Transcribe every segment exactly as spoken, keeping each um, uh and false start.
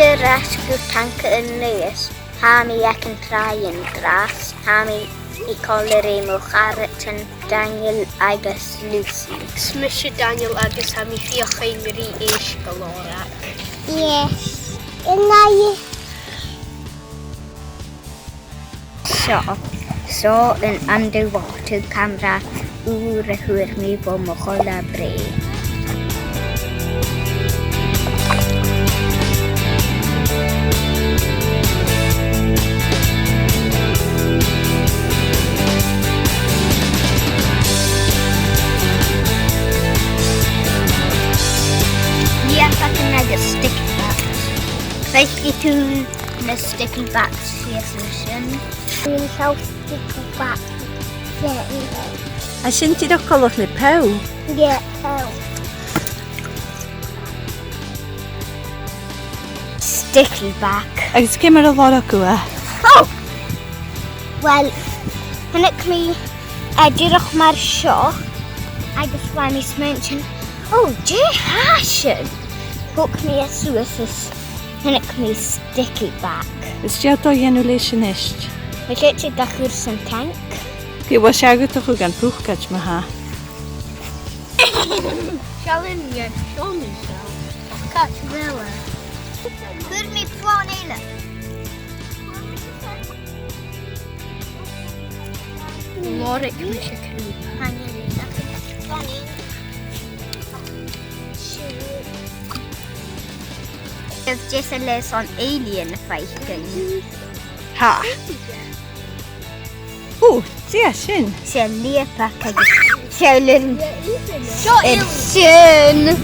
Air ais gu Tanca a-nis, tha mi aig an tràigh an-dràsta, tha mi a' còmhradh ri mo charaidean Daniel agus Lucy. 'S mise Daniel agus tha mi a' feuchainn ri èisg a lorg. Yes. Good night. Seo, seo an underwater camera ùr a fhuair mi bho mo choilean-breith. Nì agad an agus stick back. Feuch thu na sticklebacks sìos an sin. Bha mi a' stickleback. Yeah. An sin dìreach coltach ri pew? Yeah, pew. Stickleback. Agus ciamar a lorg thu e? Oh! Well, chunnaic mi e dìreach mar seo, agus bha mi a' smaointinn, oh, dè tha sin? Thog mi e suas is chunnaic mi stickleback. Is dè tha thu a' dèanamh leis a-nis? Tha mi a' cur san tank. Cò bha seo agad a chur dhan phùcaid ma-thà? Seall an-diugh, seall an-diugh. Càit a bheil e? Cuir mi plana eile. Lorg mise crùb. Is dè as fheàrr leis an alien a' faicinn? Tha. Ò, dè tha sin? 'S e leopard agus seall an... Seo air sin.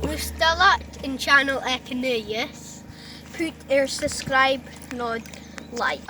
Mus tàinig an channel aig an aois, put air subscribe no like.